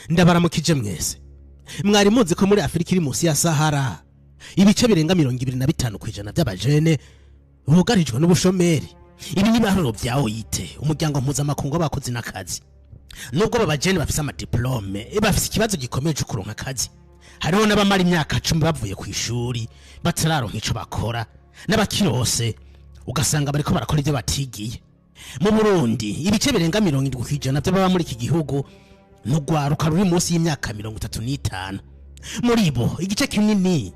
Ndabaramukije mwese. Mwari muzi ko muri Afurika iri munsi ya Sahara ibice birenga 25% by'abajene bugarijwe n'ubushomeri? Ibi ni ibiharuro vya OIT, umuryango mpuzamakungu w'abakozi n'akazi. Nubwo aba bajene bafise amadiplome, bafise ikibazo gikomeye co kuronka akazi. Hariho n'abamara imyaka 10 bavuye ku ishuri batararonka ico bakora, n'abakirose ugasanga bariko barakora ivyo batigiye. Mu Burundi, ibice birenga 70% by'ababa muri iki gihugu n'urwaruka ruri munsi y'imyaka 35. Muri bo, igice kinini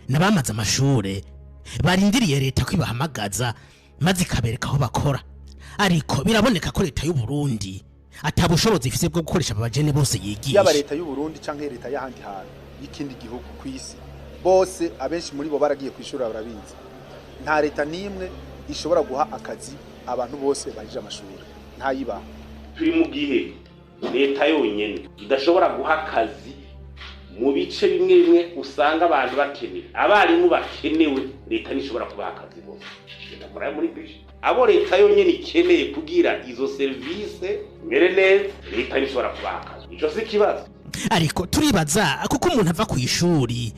n'abamaze amashure barindiriye leta ko ibahamagaza maze ikabereka aho bakora. Ariko biraboneka ko leta y'u Burundi ata bushobozi ifise bwo gukoresha aba bajene bose yigisha. Yaba leta y'u Burundi canke leta y'ahandi hantu y'ikindi gihugu ku isi, bose, abenshi muri bo baragiye kwishura, barabizi. Nta leta n'imwe ishobora guha akazi abantu bose barije amashuri, ntayibaho. Turi mu gihe leta yonyene idashobora guha akazi mu bice bimwe bimwe usanga abantu bakenewe, abarimu bakenewe. Leta ntishobora kubaha akazi bose. Leta murayo muri budget, abo leta yonyene ikeneye kugira izo serivisi mere neza, leta ntishobora kubaha akazi. Ico si ikibazo. Ariko turibaza, kuko umuntu ava ku ishuri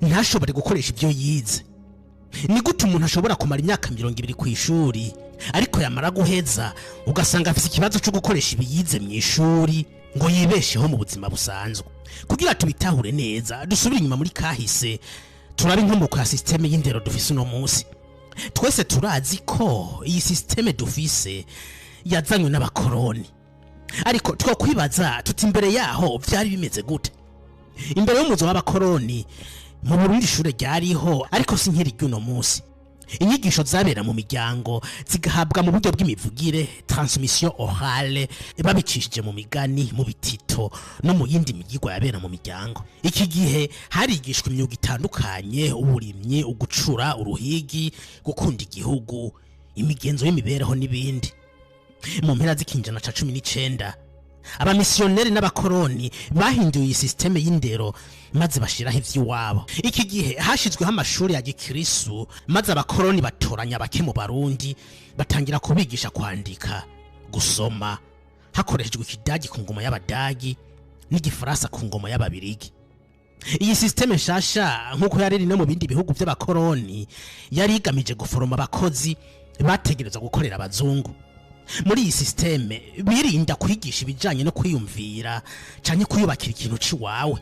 ntashobore gukoresha ibyo yize, ni gute umuntu ashobora kumara imyaka 20 ku ishuri, ariko yamara guheza ugasanga afise ikibazo cyo gukoresha ibiyize mu ishuri ngo yibesheho mu buzima busanzwe? Kugira tubitahure neza, dusubire inyuma muri kahise, turabe inkomoko ya système y'indero dufise uno munsi. Twese turazi ko iyi système dufise yazanywe n'abakoroni, ariko twokwibaza tuti: imbere yaho vyari bimeze gute? Imbere y'umuzo w'abakoroni mu Burundi, ishure ryariho, ariko si nk'iri ry'uno munsi. Inyigisho zabera mu miryango, zigahabwa mu buryo bw'imivugire, transmission orale, babicishije mu migani, mu bitito no mu yindi migigwa yabera mu miryango. Iki gihe harigishwa imyuga itandukanye: uburimyi, ugucura, uruhigi, gukunda igihugu, imigenzo y'imibereho n'ibindi. Mu mpera z'ikinjana ca 19, abamisiyoneri n'abakoroni bahinduye iyi système y'indero maze bashiraho ivy'iwabo. Iki gihe hashizweho amashuri ya gikristu, maze abakoroni batoranya bake mu Barundi, batangira kubigisha kwandika, gusoma, hakoreshejwe Ikidagi ku ngoma y'Abadagi n'Igifaransa ku ngoma y'Ababirigi. Iyi système nshasha, nk'uko yari iri no mu bindi bihugu by'abakoroni, yari igamije guforoma abakozi bategerezwa gukorera abazungu. Muri iyi système birinda kwigisha ibijanye no kwiyumvira canke kwiyubakira ikintu ciwawe.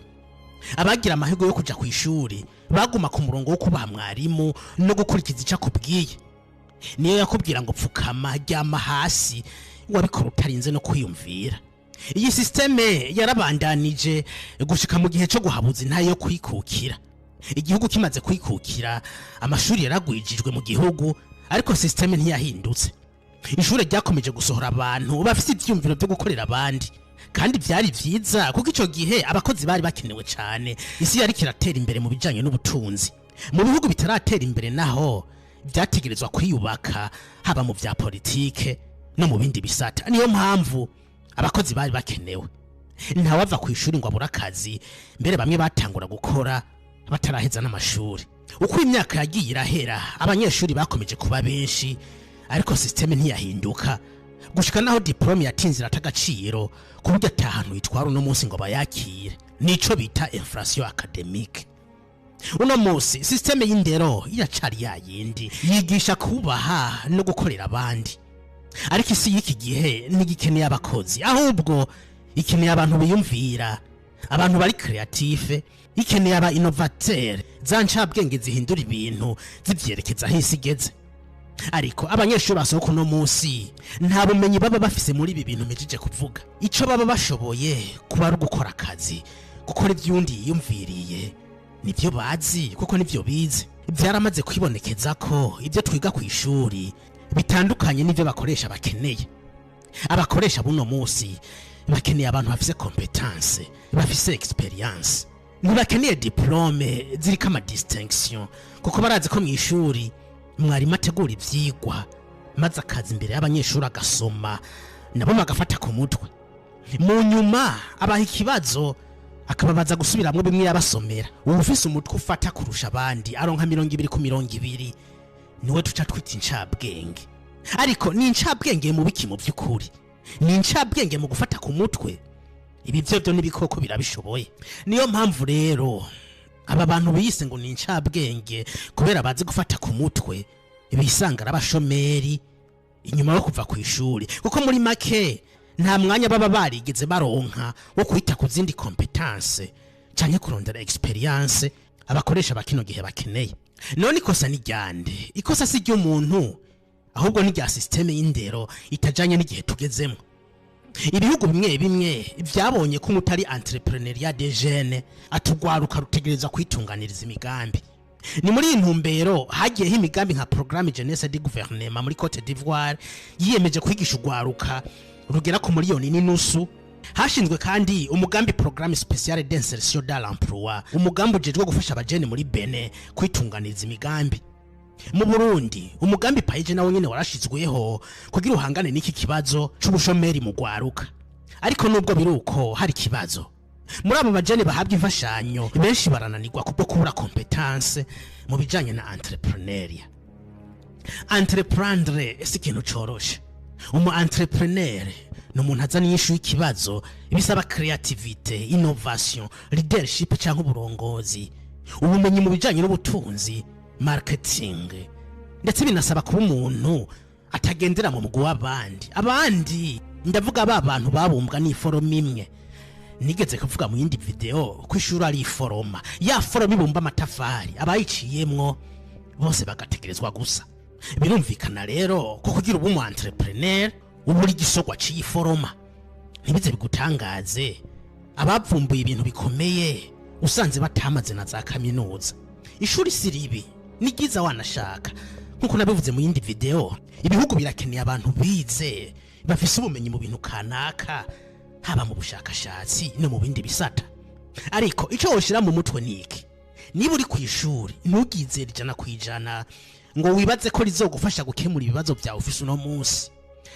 Abagira amahirwe yo kuja kw'ishuri baguma ku murongo wo kubaha mwarimu no gukurikiza ico akubwiye. Niyo yakubwira ngo pfukama, ryama hasi, wabikora utarinze no kwiyumvira. Iyi système yarabandanije gushika mu gihe co guhabuza intahe yo kwikukira. Igihugu kimaze kwikukira, amashuri yaragwijijwe mu gihugu, ariko système ntiyahindutse. Ishure ryakomeje gusohora abantu bafise ivyiyumviro vyo gukorera abandi, kandi vyari vyiza kuko ico gihe abakozi bari bakenewe cane. Isi yariko iratera imbere mu bijanye n'ubutunzi. Mu bihugu bitaratera imbere naho vyategerezwa kwiyubaka, haba mu vya politike no mu bindi bisata. Niyo mpamvu abakozi bari bakenewe, ntawava ku ishuri ngo abure akazi. Mbere bamwe batangura gukora bataraheza n'amashuri. Uko imyaka yagiye irahera, abanyeshuri bakomeje kuba benshi, ariko système ntiyahinduka, gushika naho diplôme yatinze irata agaciro, ku buryo ata hantu yitwara uno munsi ngo bayakire. Nico bita inflation académique. Uno munsi système y'indero iracari yayindi yigisha kubaha no gukorera abandi, ariko isi y'iki gihe ntigikeneye abakozi, ahubwo ikeneye abantu biyumvira, abantu bari créatifs. Ikeneye aba innovateurs, za ncabwenge zihindura ibintu zivyerekeza aho isi igeze. Ariko abanyeshuri basohoka uno munsi nta bumenyi baba bafise muri ibi bintu mpejeje kuvuga. Ico baba bashoboye kuba ari ugukora akazi, gukora ivy'undi yiyumviriye. Nivyo bazi kuko nivyo bize. Vyaramaze kwibonekeza ko ibyo twiga ku ishuri bitandukanye n'ivyo bakoresha bakeneye. Abakoresha buno munsi bakeneye abantu bafise compétence, bafise expérience. Ntibakeneye diplôme ziriko ama distinction, kuko barazi ko mw'ishuri mwarimu ategura ivyigwa maze akaza imbere y'abanyeshuri agasoma, nabo bagafata ku mutwe. Mu nyuma abaha ikibazo, akababaza gusubiramwo bimwe yabasomera. Uwufise umutwe ufata kurusha abandi aronka 20 ku 20, niwe tuca twita incabwenge. Ariko ni incabwenge mu biki? Mu by'ukuri ni incabwenge mu gufata ku mutwe? Ibi byo n'ibikoko birabishoboye. Niyo mpamvu rero aba bantu biyise ngo ni incabwenge kubera bazi gufata ku mutwe, bisanga arabashomeri inyuma yo kuva ku ishuri, kuko muri make nta mwanya baba barigeze baronka wo kwita ku zindi compétences canke kurondera expérience abakoresha ba kino gihe bakeneye. None ikosa ni ryande? Ikosa si ry'umuntu, ahubwo ni rya système y'indero itajanye n'igihe tugezemo. Ibihugu bimwe bimwe byabonye ko umutari entrepreneuriat des jeunes atugwaruka rutegereza kwitunganiriza imigambi. Ni muri iyi ntumbero hagiyeho imigambi nka programme Jeunesse du Gouvernement muri Cote d'Ivoire, yiyemeje kwigisha ugwaruka rugera ku 1.5 miliyoni. Hashinzwe kandi umugambi Programme Spéciale d'Insertion dans l'Emploi, umugambi ujejwe gufasha abajene muri Benin kwitunganiriza imigambi. Mu Burundi, umugambi PAEEJ nawo nyene warashizweho kugira uhangane n'iki kibazo c'ubushomeri mu gwaruka. Ariko nubwo biri uko, hari ikibazo muri abo bajene bahabwa imfashanyo: benshi barananirwa kubwo kubura compétences mu bijanye na entrepreneuriat. Entreprendre si ikintu coroshe. Umu entrepreneur ni umuntu azana inyishu y'ikibazo. Bisaba créativité, innovation, leadership cyangwa uburongozi, ubumenyi mu bijanye n'ubutunzi, marketing, ndetse binasaba kuba umuntu atagendera mu mugwi w'abandi. Abandi ndavuga ba bantu babumbwa n'i forme imwe. Nigeze kuvuga mu yindi video ko ishuri ari i forme, ya forme ibumba amatafari, abayiciyemwo bose bagategerezwa gusa. Birumvikana rero ko kugira ubu umu entrepreneur uba uri igisogwa c'iyi forme. Ntibize bigutangaze abavumbuye ibintu bikomeye usanze batamaze na za kaminuza. Ishuri si ribi, ni ryiza wanashaka. Nkuko nabivuze mu yindi video, ibihugu birakeneye abantu bize, bafise ubumenyi mu bintu kanaka, haba mu bushakashatsi no mu bindi bisata. Ariko icyo woshira mu mutwe ni iki: niba uri ku ishuri, ntugizere 100% ngo wibaze ko rizogufasha gukemura ibibazo byawe ufise uno munsi.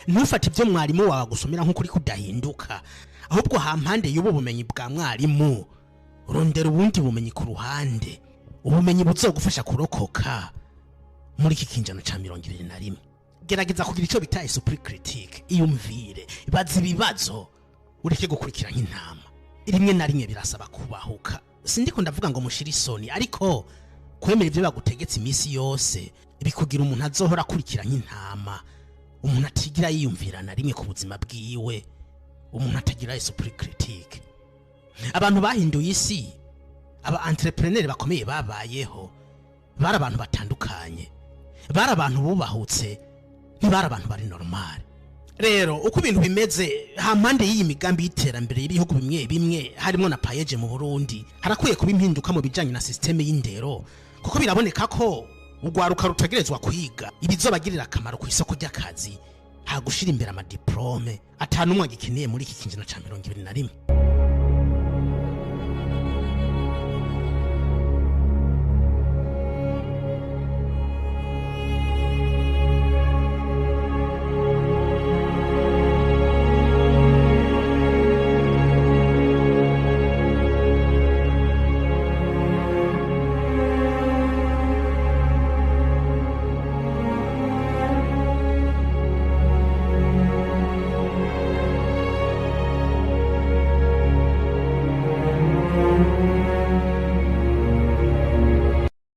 Ntufate ibyo mwarimu wawe agusomera nk'ukuri kudahinduka. Ahubwo hampande y'ubu bumenyi bwa mwarimu, rondera ubundi bumenyi ku ruhande, ubumenyi buzogufasha kurokoka muri iki kinjana ca 21. Gerageza kugira icyo bita esprit critique. Iyumvire, baza ibibazo, ureke gukurikira nk'intama. Rimwe na rimwe birasaba kubahuka. Sindiko ndavuga ngo mushire isoni, ariko kwemera ibyo bagutegetse iminsi yose bikugira umuntu azohora akurikira nk'intama, umuntu atigira yiyumvira na rimwe ku buzima bwiwe, umuntu atagira esprit critique. Abantu bahinduye isi, aba entrepreneur bakomeye babayeho, bari abantu batandukanye, bari abantu bubahutse, ntibari abantu bari normal. Rero uko ibintu bimeze, hampande y'iyi migambi y'iterambere y'ibihugu bimwe bimwe, harimo na PAEEJ mu Burundi, harakwiye kuba impinduka mu bijanye na système y'indero, kuko biraboneka ko urwaruka rutegerezwa kwiga ibizobagirira akamaro ku isoko ry'akazi, hagushira imbere ama diplômes atanumwe agikeneye muri iki kinjana ca 21.